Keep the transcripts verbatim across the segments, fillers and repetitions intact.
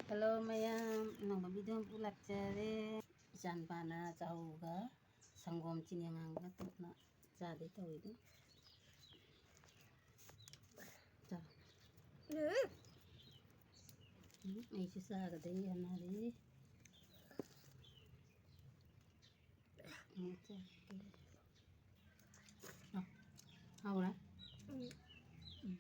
Hello ꯃꯌꯥꯝ, ꯑꯅꯧꯕ video ꯑꯃ ꯄꯨ ꯂꯥꯛꯆꯔꯦ꯫ ꯏꯆꯥꯅꯨꯄꯥꯅ ꯆꯥꯍꯧꯒ ꯁꯪꯒꯣꯝ ꯆꯤꯅꯤ ꯑꯉꯥꯡꯕꯒ ꯇꯣꯠꯅ ꯆꯥꯗꯣꯏ ꯇꯧꯔꯤꯗꯨ꯫ ꯆꯥ꯫ ꯎꯝ, ꯑꯩꯁꯨ ꯆꯥꯒꯗꯣꯏ ꯍꯣꯠꯅꯔꯤ꯫ ꯎꯝ, ꯆꯥ꯫ ꯑ, ꯍꯥꯎꯔꯦ? ꯎꯝ꯫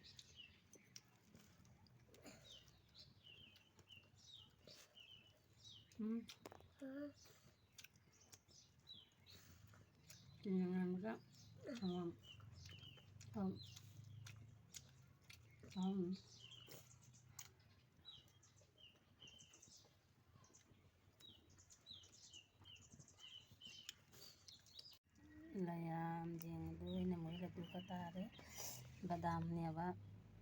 ꯎꯝ꯫ ꯎꯝ꯫ ꯆꯤꯅꯤ ꯑꯉꯥꯡꯕꯒ ꯁꯪꯒꯣꯝ꯫ ꯎꯝ꯫ ꯎꯝ꯫ ꯂꯌꯥꯝ ꯌꯦꯡꯕꯗꯨ ꯑꯩꯅ ꯃꯣꯏ ꯂꯗꯨ ꯈꯔ ꯇꯥꯔꯦ꯫ ꯕꯗꯥꯝꯅꯦꯕ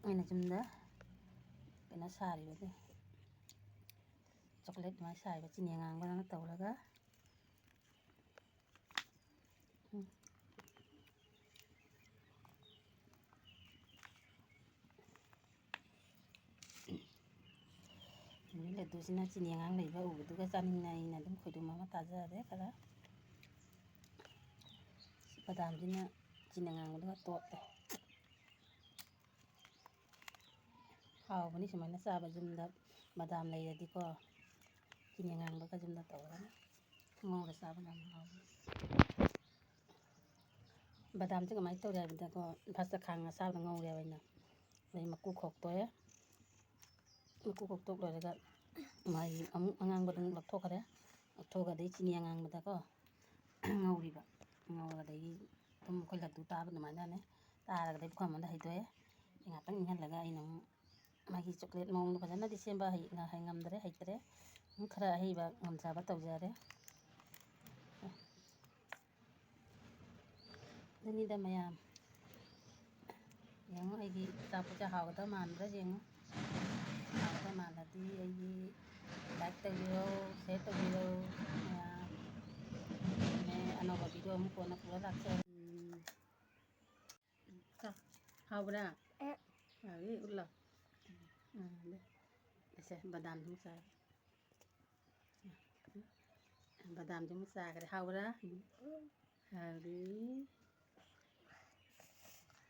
ꯑꯩꯅ ꯌꯨꯝꯗ ꯀꯩꯅꯣ ꯁꯥꯔꯤꯕꯗꯤ, ꯆꯣꯀ꯭ꯂꯦꯠ ꯑꯗꯨꯃꯥꯏꯅ ꯁꯥꯔꯤꯕ, ꯆꯤꯅꯤ ꯑꯉꯥꯡꯕꯗꯧꯅ ꯇꯧꯔꯒ꯫ ꯎꯝ꯫ ꯅꯨꯃꯤꯠ ꯂꯗꯨꯁꯤꯅ ꯆꯤꯅꯤ ꯑꯉꯥꯡ ꯂꯩꯕ ꯎꯕꯗꯨꯒ ꯆꯥꯅꯤꯡꯅ ꯑꯩꯅ ꯑꯗꯨꯝ ꯈꯣꯏꯗꯨꯝ ꯑꯃ ꯇꯥꯖꯔꯦ ꯈꯔ꯫ ꯕꯗꯥꯝꯁꯤꯅ ꯆꯤꯅꯤ ꯑꯉꯥꯡꯕꯗꯨꯒ ꯇꯣꯠꯂꯦ꯫ ꯍꯥꯎꯕꯅꯤ ꯁꯨꯃꯥꯏꯅ ꯆꯥꯕ, ꯌꯨꯝꯗ ꯕꯗꯥꯝ ꯂꯩꯔꯗꯤꯀꯣ, ꯆꯤꯅꯤ ꯑꯉꯥꯡꯕꯒ ꯌꯨꯝꯗ ꯇꯧꯔꯒ ꯉꯧꯔ ꯆꯥꯕ ꯌꯥꯝ ꯍꯥꯎꯕꯅꯤ꯫ ꯕꯗꯥꯝꯁꯦ ꯀꯃꯥꯏꯅ ꯇꯧꯔꯦ ꯍꯥꯏꯕꯗꯀꯣ, ꯐꯥꯔꯁꯇ ꯈꯥꯡ ꯑꯁꯥꯕꯗ ꯉꯧꯔꯦꯕ ꯑꯩꯅ꯫ ꯑꯗꯩ ꯃꯀꯨ ꯈꯣꯛꯇꯣꯛꯑꯦ꯫ ꯃꯀꯨ ꯈꯣꯛꯇꯣꯛ ꯂꯣꯏꯔꯒ ꯃꯥꯒꯤ ꯑꯃꯨꯛ ꯑꯉꯥꯡꯕꯗ ꯑꯃꯨꯛ ꯂꯧꯊꯣꯛꯈ꯭ꯔꯦ꯫ ꯂꯧꯊꯣꯛꯑꯒ ꯑꯗꯩ ꯆꯤꯅꯤ ꯑꯉꯥꯡꯕꯗꯀꯣ ꯉꯧꯔꯤꯕ꯫ ꯉꯧꯔꯒ ꯑꯗꯒꯤ ꯑꯗꯨꯝ ꯑꯩꯈꯣꯏ ꯂꯗꯨ ꯇꯥꯕ ꯑꯗꯨꯃꯥꯏꯅꯅꯦ ꯇꯥꯔꯒ ꯑꯗꯩ ꯄꯨꯈꯝ ꯑꯃꯗ ꯍꯩꯗꯣꯛꯑꯦ꯫ ꯉꯥꯛꯇꯪ ꯏꯪꯍꯜꯂꯒ ꯑꯩꯅ ꯑꯃꯨꯛ ꯃꯥꯒꯤ ꯆꯣꯀ꯭ꯂꯦꯠ ꯃꯑꯣꯡꯗꯣ ꯐꯖꯅꯗꯤ ꯁꯦꯝꯕ ꯍꯩ-, ꯍꯩꯉꯝꯗ꯭ꯔꯦ, ꯍꯩꯇ꯭ꯔꯦ꯫ ꯑꯗꯨꯝ ꯈꯔ ꯑꯍꯩꯕ ꯉꯝꯖꯕ ꯇꯧꯖꯔꯦ꯫ ꯑꯗꯨꯅꯤꯗ ꯃꯌꯥꯝ꯫ ꯌꯦꯡꯉꯨ ꯑꯩꯒꯤ ꯑꯆꯥꯄꯣꯠꯁꯦ ꯍꯥꯎꯒꯗꯕ ꯃꯥꯟꯕ꯭ꯔꯥ ꯌꯦꯡꯉꯨ꯫ ꯍꯥꯎꯒꯗꯕ ꯃꯥꯜꯂꯗꯤ ꯑꯩꯒꯤ like ꯇꯧꯕꯤꯔꯣ, share ꯇꯧꯕꯤꯔꯣ ꯃꯌꯥꯝ꯫ ꯑꯅꯧꯕ video ꯑꯃꯨꯛ ꯀꯣꯟꯅ ꯄꯨꯔ ꯂꯥꯛꯆꯔꯒꯦ꯫ ꯎꯝ꯫ ꯆꯥ꯫ ꯍꯥꯎꯕ꯭ꯔꯥ? ꯑꯦ꯫ ꯍꯥꯎꯏ, ꯎꯠꯂꯣ꯫ ꯎꯝ, ꯑꯗꯨ꯫ ꯑꯁꯦ, ꯕꯗꯥꯝꯁꯨ ꯑꯃꯨꯛ ꯆꯥꯒꯦ꯫ ꯕꯗꯥꯝꯁꯨ ꯑꯃꯨꯛ ꯆꯥꯈ꯭ꯔꯦ꯫ ꯍꯥꯎꯕ꯭ꯔꯥ? ꯍꯥꯎꯔꯤ꯫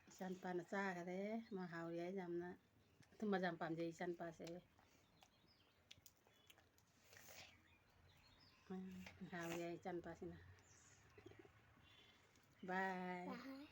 ꯏꯆꯥꯅꯨꯄꯥꯅ ꯆꯥꯈ꯭ꯔꯦ꯫ ꯃꯥ ꯍꯥꯎꯔꯤ ꯍꯥꯏ ꯌꯥꯝꯅ꯫ ꯑꯊꯨꯝꯕꯁꯦ ꯌꯥꯝ ꯄꯥꯝꯖꯩ ꯏꯆꯥꯅꯨꯄꯥꯁꯦ꯫ ꯎꯝ, ꯍꯥꯎꯔꯤ ꯍꯥꯏ ꯏꯆꯥꯅꯨꯄꯥꯁꯤꯅ꯫ Bye꯫ Bye꯫